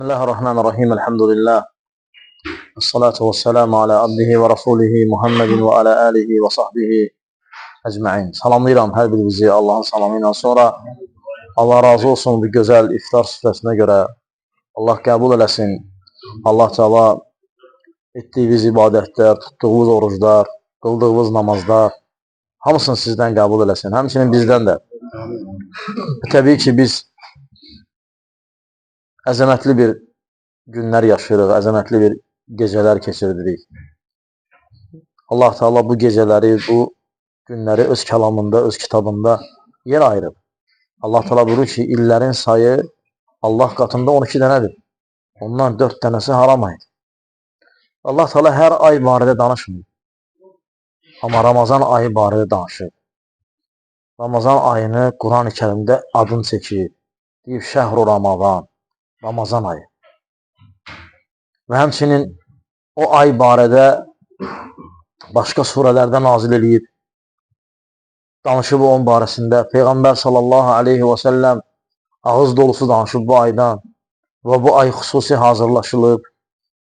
Bismillahirrahmanirrahim. Elhamdülillah. Esselatu vesselamu ala abdihi və rasulihi Muhammedin və ala alihi və sahbihi ecmain. Salamlayıram hər birinizi Allahın salamı ilə. Sonra Allah razı olsun bu gözəl iftar süfrəsinə görə. Allah qəbul eləsin. Allah Teala etdiyiniz ibadətlər, tutduğunuz oruclar, qıldığınız namazlar hamısını sizdən qəbul eləsin. Həmçinin bizdən də. Təbii ki, biz əzəmətli bir günlər yaşayırıq, əzəmətli bir gecələr keçirdirik. Allah Teala bu gecələri, bu günləri öz kəlamında, öz kitabında yer ayırıb. Allah Teala buyurur ki, illərin sayı Allah qatında 12 dənədir. Ondan 4 dənəsi haram ayıdır. Allah Teala hər ay barədə danışmır. Amma Ramazan ayı barədə danışır. Ramazan ayını Quran-ı Kərimdə adını çəkir. Deyib Şəhru Ramazan, Ramazan ayı. Və həmçinin o ay barədə başqa surələrdə nazil eləyib, danışıb onun barəsində. Peyğəmbər sallallahu aleyhi və səlləm ağız dolusu danışıb bu aydan və bu ay xüsusi hazırlaşılıb,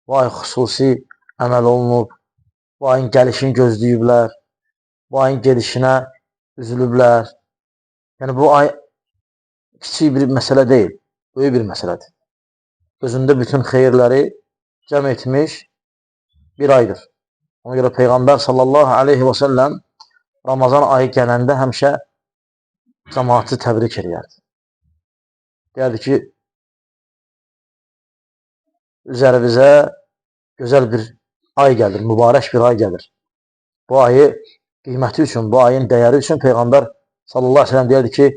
bu ay xüsusi əməl olunub, bu ayın gəlişini gözləyiblər, bu ayın gedişinə üzülüblər. Yəni bu ay kiçik bir məsələ deyil, böyük bir məsələdir. Özündə bütün xeyirləri cəm etmiş bir aydır. Ona görə Peyğəmbər sallallahu aleyhi və səlləm Ramazan ayı gələndə həmişə cəmaatı təbrik eləyərdi. Deyərdi ki, üzərimizə gözəl bir ay gəlir, mübarək bir ay gəlir. Bu ayı qiyməti üçün, bu ayın dəyəri üçün Peyğəmbər sallallahu aleyhi ve sellem deyərdi ki,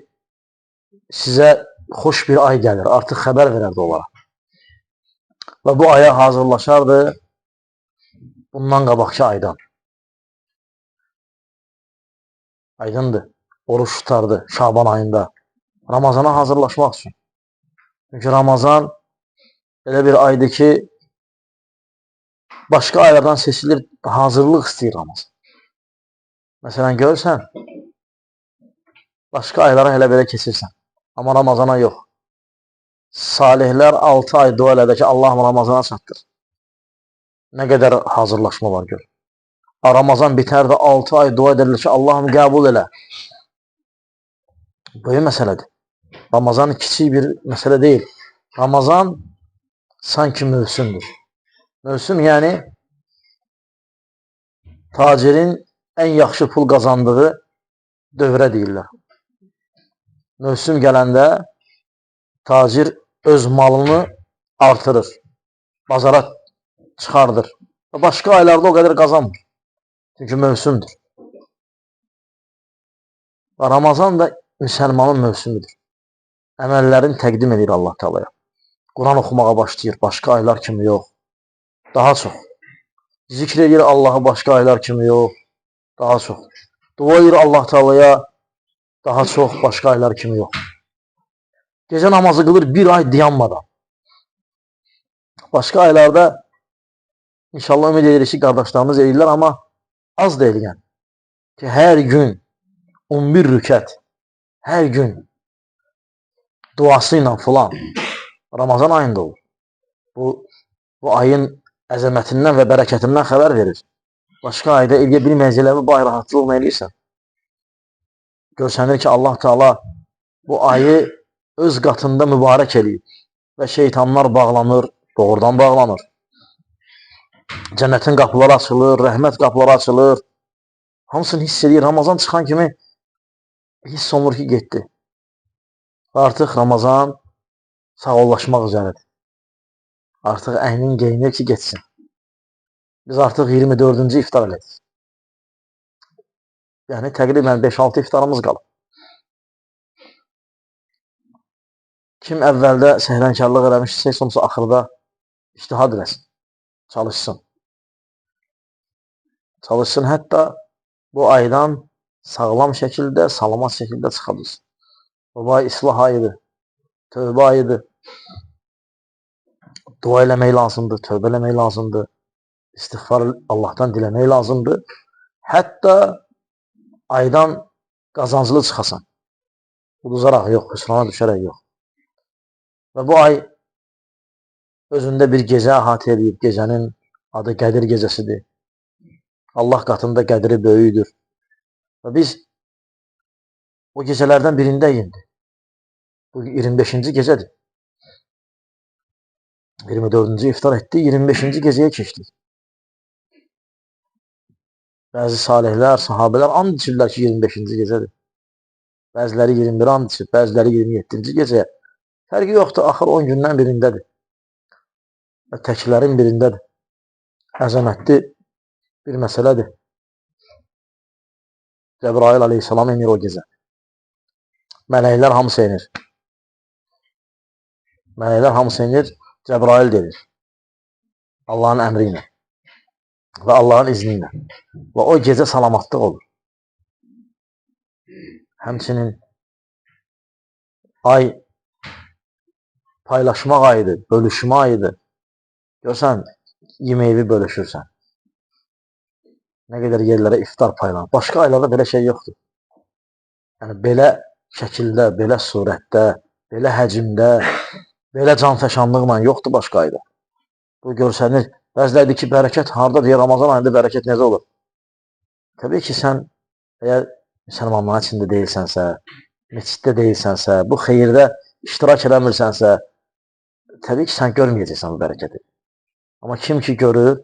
sizə xoş bir ay gəlir, artıq xəbər verərdi onlara. Və bu aya hazırlaşardı bundan qabaqki aydan. Aydındır, oruç tutardı Şaban ayında. Ramazana hazırlaşmaq üçün. Çünki Ramazan elə bir aydır ki, başqa aylardan seçilir, hazırlıq istəyir Ramazan. Məsələn, görürsən, başqa aylara elə belə keçirsən. Amma Ramazana yox. Salihlər 6 ay dua elədi ki, Allahım Ramazana çatdır. Nə qədər hazırlaşma var gör. Ramazan bitər də 6 ay dua edilir ki, Allahım qəbul elə. Böyük məsələdir. Ramazan kiçik bir məsələ deyil. Ramazan sanki mövsümdür. Mövsüm yəni tacirin ən yaxşı pul qazandığı dövrə deyirlər. Mövsüm gələndə tacir öz malını artırır, bazara çıxardır. Başqa aylarda o qədər qazanmır. Çünki mövsümdür. Və Ramazan da müsəlmanın mövsümüdür. Əməllərini təqdim edir Allah Teala'ya. Quran oxumağa başlayır, başqa aylar kimi yox. Daha çox. Zikr edir Allahı başqa aylar kimi yox. Daha çox. Dua edir Allah Teala'ya daha çox, başqa aylar kimi yox. Gecə namazı qılır bir ay dayanmadan. Başqa aylarda inşallah ümid edirik ki, qardaşlarımız edirlər, amma az da eləyən. Ki, hər gün 11 rükət, hər gün duası ilə filan Ramazan ayında olur. Bu ayın əzəmətindən və bərəkətindən xəbər verir. Başqa ayda eləyə bilməyəcəkləri bu ay rahatlıqla eləyirsən. Görsənir ki, Allah Teala bu ayı öz qatında mübarək eləyib və şeytanlar bağlanır, doğrudan bağlanır. Cənnətin qapıları açılır, rəhmət qapıları açılır. Hamısını hiss edir. Ramazan çıxan kimi hiss olunur ki, getdi. Və artıq Ramazan sağollaşmaq üzərədir. Artıq əynin geyinir ki, getsin. Biz artıq 24-cü iftar elədik. Yəni təqribən 5-6 iftarımız qalıb. Kim əvvəldə səhlənkarlıq eləmişsə, heç olmasa axırda ictihad eləsin, çalışsın. Çalışsın, hətta bu aydan sağlam şəkildə, salamat şəkildə çıxa bilsin. Bu ay islah ayıdır, tövbə ayıdır. Dua eləmək lazımdır, tövbə eləmək lazımdır, istiğfar Allahdan diləmək lazımdır. Hətta aydan qazanclı çıxasan. Uduzaraq yox, hüsrana düşərək yox. Və bu ay Özündə bir gecə əhatə edib, gecənin adı Qədir gecəsidir. Allah qatında qədri böyükdür. Və biz o gecələrdən birindəyik indi. Bu 25-ci gecədir. 24-cü iftar etdi, 25-ci gecəyə keçdik. Bəzi salihlər, sahabələr and içirlər ki, 25-ci gecədir. Bəziləri 21 and içir, bəziləri 27-ci gecəyə. Fərqi yoxdur, axır 10 gündən birindədir. Və təklərin birindədir. Əzəmətli bir məsələdir. Cəbrail aleyhissalam inir o gecə. Mələklər hamısı inir. Mələklər hamısı inir, Cəbrail gedir. Allahın əmri ilə və Allahın izni ilə. Və o gecə salamatlıq olur. Həmçinin ay paylaşmaq ayıdır, bölüşmə ayıdır. Görsən, yeməyi bölüşürsən. Nə qədər yerlərə iftar paylanır. Başqa aylarda belə şey yoxdur. Yəni, belə şəkildə, belə surətdə, belə həcmdə, belə canfəşanlıqla yoxdur başqa ayda. Bu görsənir. Bəziləri deyir ki, bərəkət harada deyir, Ramazan ayında bərəkət necə olur? Təbii ki, sən əgər müsəlmanların içində deyilsənsə, məsciddə deyilsənsə, bu xeyirdə iştirak eləmirsənsə, təbii ki, sən görməyəcəksən bu bərəkəti. Amma kim ki görür,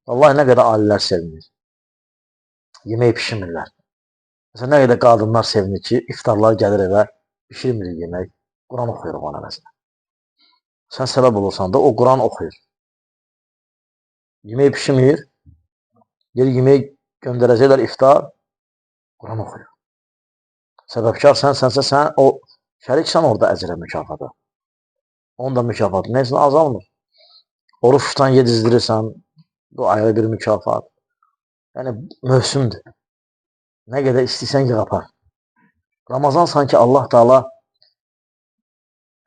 vallahi nə qədər ailələr sevinir. Yemək pişirmirlər. Məsələn, nə qədər qadınlar sevinir ki, iftarlar gəlir evə, pişirmirik yemək, Quran oxuyuruq ona məsələn. Sən səbəb olursan da, o Quran oxuyur. Yemək pişirmir, geri yemək göndərəcəklər iftar, Quran oxuyur. Səbəbkar sənsənsə, sən o şəriksən orada əcrə mükafata. Onun da mükafatı neysə azalmır. Oruç tutan yedizdirirsən, bu ayrı bir mükafat. Yəni, mövsümdür. Nə qədər istəyirsən ki, qapar. Ramazan sanki Allah Teala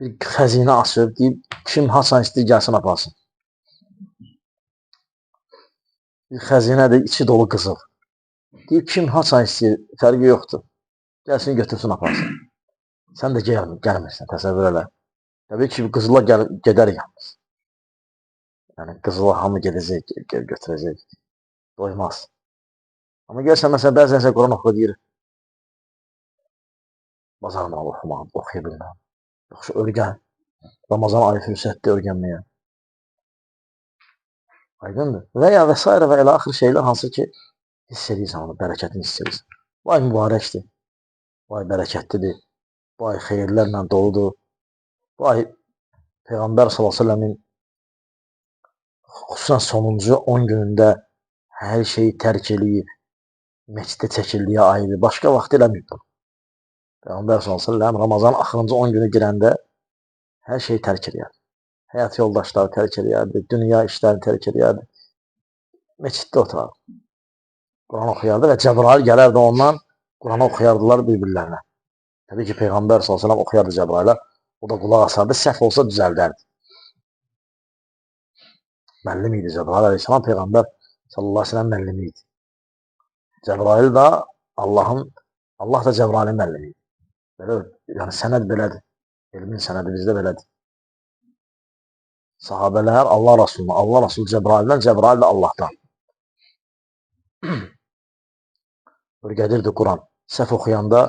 bir xəzinə açıb, deyib, kim haçan istəyir, gəlsin, aparsın. Bir xəzinədir, içi dolu qızıl. Deyib, kim haçan istəyir, fərqi yoxdur. Gəlsin, götürsün, aparsın. Sən də gəlmirsən, təsəvvür elə. Təbii ki, qızıla gedər yalnız. Yəni, qızıla hamı gedəcək, götürəcək. Doymaz. Amma gəlsən, məsələn, bəzən sə Quran oxu deyir. Bacarmıram oxumaq, oxuya bilmirəm. Yaxşı, örgən. Ramazan ayı fürsətdir örgənməyə. Aydındır. Və ya və s. və elə axır şeylər hansı ki, hiss edirsən onu, bərəkətini hiss edirsən. Bu ay mübarəkdir. Bu ay bərəkətlidir. Bu ay xeyirlərlə doludur. Bu ay Peyğəmbər sallallahu əleyhi və səlləmin xüsusən sonuncu 10 günündə hər şeyi tərk eləyib, məscidə çəkildiyi ayıdır. Başqa vaxt eləməyib bunu. Peyğəmbər sallallahu əleyhi və səlləm Ramazanın axırıncı 10 günü girəndə hər şeyi tərk eləyərdi. Həyat yoldaşları tərk eləyərdi, dünya işlərini tərk eləyərdi. Məsciddə oturardı. Quran oxuyardı və Cəbrail gələrdi ondan, Quranı oxuyardılar bir-birlərinə. Təbii ki, Peyğəmbər sallallahu əleyhi və səlləm oxuyardı Cəbrailə, o da qulaq asardı, səhv olsa düzəldərdi. Müəllim idi Cəbrail əleyhissalam, Peyğəmbər sallallahu əleyhi və səlləm müəllimi idi. Cəbrail da Allah da Cəbrailin müəllimi idi. Belə, yəni sənəd belədir. Elmin sənədi bizdə belədir. Sahabələr Allah Rasuluna, Allah Rasulü Cəbraildən, Cəbrail də Allahdan. Öyrədirdi Quran. Səhv oxuyanda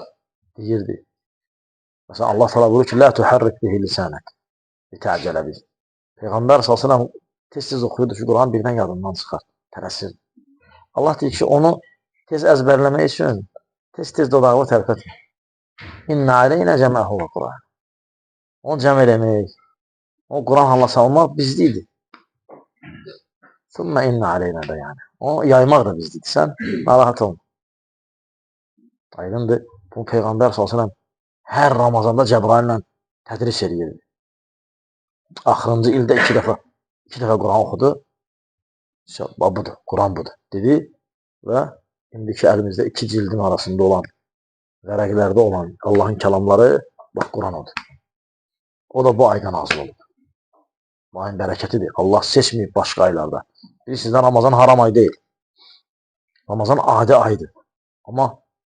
deyirdi. Məsələn, Allah təala buyurur ki, "Lə tuharrik bihi lisanak lita'cələ bih." Peyğəmbər sallallahu əleyhi və səlləm tez-tez oxuyurdu ki, Quran birdən yadından çıxar, tələsir. Allah deyir ki, onu tez əzbərləmək üçün tez-tez dodağını tərpətmə. İnna aleynə cəməhu və Quran. Onu cəm eləmək, onu Quran hala salmaq bizdə idi. Sümmə inna aleynə də yəni. Onu yaymaq da bizdə idi. Sən narahat olma. Aydındır. Bu Peyğəmbər sallallahu əleyhi və səlləm hər Ramazanda Cəbraillə tədris eləyirdi. Axırıncı ildə iki dəfə Quran oxudu. Budur, Quran budur, dedi və indiki əlimizdə iki cildin arasında olan, vərəqlərdə olan Allahın kəlamları, bax, Quran odur. O da bu ayda nazil olub. Bu ayın bərəkətidir. Allah seçməyib başqa aylarda. Bilirsiniz, Ramazan haram ay deyil. Ramazan adi aydır. Amma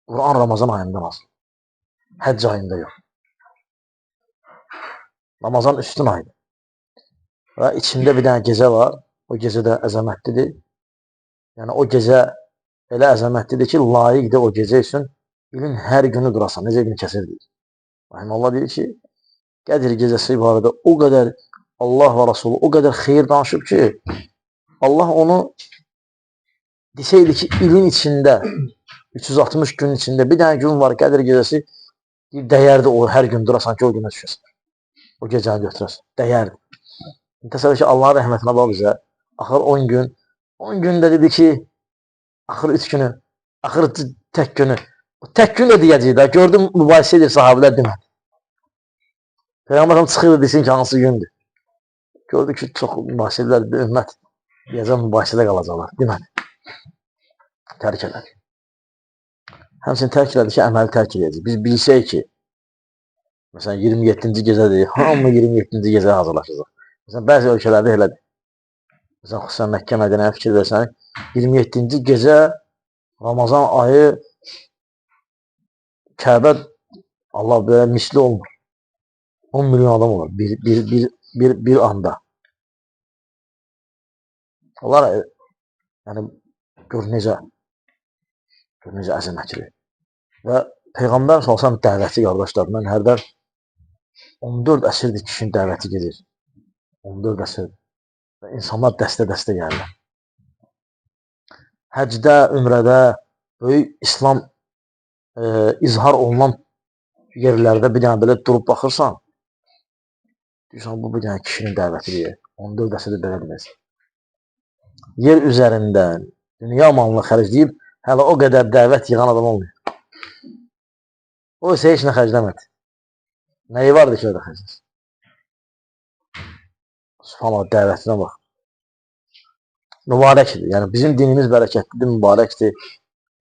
Quran Ramazan ayında nazil. Həcc ayında yox. Ramazan üstün aydır. Və içində bir dənə gecə var. O gecə də əzəmətlidir. Yəni o gecə elə əzəmətlidir ki, layiqdir o gecə üçün ilin hər günü durasan. Necə İbn Kəsir deyir. Rahiməllah deyir ki, Qədir gecəsi barədə o qədər Allah və Rasulü o qədər xeyir danışıb ki, Allah onu deseydi ki, ilin içində 360 gün içində bir dənə gün var Qədir gecəsi, dəyərdi o hər gün durasan ki, o günə düşəsən. O gecəni götürəsən. Dəyərdi. Təsəvvür ki, Allahın rəhmətinə bax bizə. Axır 10 gün. 10 gündə dedi ki, axır 3 günü, axır tək günü. O tək gün də deyəcək də. Gördüm, mübahisə edir sahabələr demədi. Peyğəmbər çıxırdı desin ki, hansı gündür. Gördü ki, çox mübahisə edirlər, bir ümmət deyəcəm mübahisədə qalacaqlar. Demədi. Tərk elədi. Həmçinin tərk elədi ki, əməli tərk eləyəcək. Biz bilsək ki, məsələn 27-ci gecədir, hamı 27-ci gecəyə hazırlaşacaq. Məsələn, bəzi ölkələrdə elədir. Məsələn, xüsusən Məkkə, Mədinəyə fikir versən, 27-ci gecə Ramazan ayı Kəbə Allah belə misli olmur. 10 milyon adam olur bir anda. Onlar yəni gör necə əzəmətli. Və Peyğəmbər sallallahu əleyhi və səlləm dəvəti qardaşlar, mən hərdən 14 əsrdir kişinin dəvəti gedir. 14 əsrdir. Və insanlar dəstə-dəstə gəlirlər. Həcdə, ümrədə böyük İslam izhar olunan yerlərdə bir dənə belə durub baxırsan, deyirsən, bu bir dənə kişinin dəvətidir. 14 əsrdir belə deməz. Yer üzərində dünya malını xərcləyib, hələ o qədər dəvət yığan adam olmuyor. O isə heç nə xərcləmədi. Nəyi vardı ki, o da xərcləsin? Subhanallah, dəvətinə bax. Mübarəkdir. Yəni, bizim dinimiz bərəkətlidir, mübarəkdir.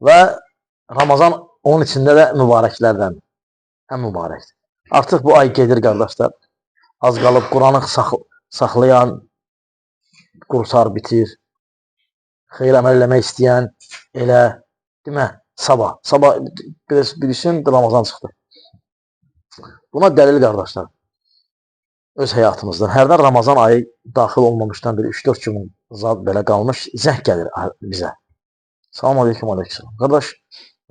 Və Ramazan onun içində də mübarəklərdəndir. Həm mübarəkdir. Artıq bu ay gedir, qardaşlar. Az qalıb Quranı saxlayan qurtar, bitir. Xeyir əməl eləmək istəyən elə, demə, sabah. Sabah bilirsin, Ramazan çıxdı. Buna dəlil, qardaşlar, öz həyatımızdan. Hərdən Ramazan ayı daxil olmamışdan bir 3-4 gün zad belə qalmış, zəng gəlir bizə. Salam aleyküm, aleyküm. Qardaş,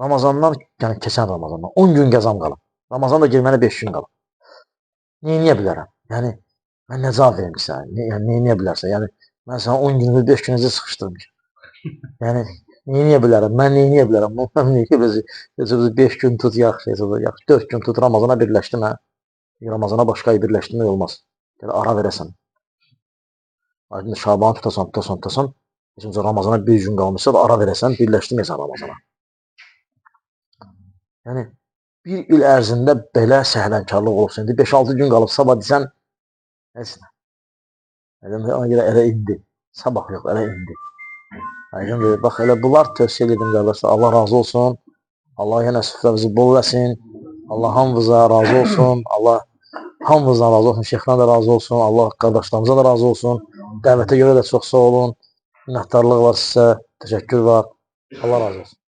Ramazandan, yəni keçən Ramazandan 10 gün qəzam qalıb. Ramazan da girmənə 5 gün qalıb. Neyniyə bilərəm? Yəni, mən nə cavab verim ki sənə? Yəni, neyniyə bilərsən? Yəni, mən sənə 10 günü, 5 günü sıxışdırım ki. Yəni, neyniyə bilərəm? Mən neyniyə bilərəm? Mən neyniyə bilərəm? 5 gün tut, yaxşı, yaxşı. 4 gün tut, Ramazana birləşdim, hə? Ramazana başqa ay birləşdirmək olmaz. Yəni, ara verəsən. Aydın, Şabanı tutasan, tutasan, tutasan. Məsələn, Ramazana bir gün qalmışsa da ara verəsən, birləşdirməyəsən Ramazana. Yəni, bir il ərzində belə səhlənkarlıq olubsa, indi 5-6 gün qalıb sabah desən, heç nə. Ona görə elə indi. Sabah yox, elə indi. Aydın, bax, elə bunlar tövsiyə edirəm, qardaşlar. Allah razı olsun. Allah yenə süfrəmizi bol eləsin. Allah hamımıza razı olsun. Allah hamımızdan razı olsun. Şeyxdən də razı olsun. Allah qardaşlarımıza da razı olsun. Dəvətə görə də çox sağ olun. Minnətdarlıq var sizə. Təşəkkür var. Allah razı olsun.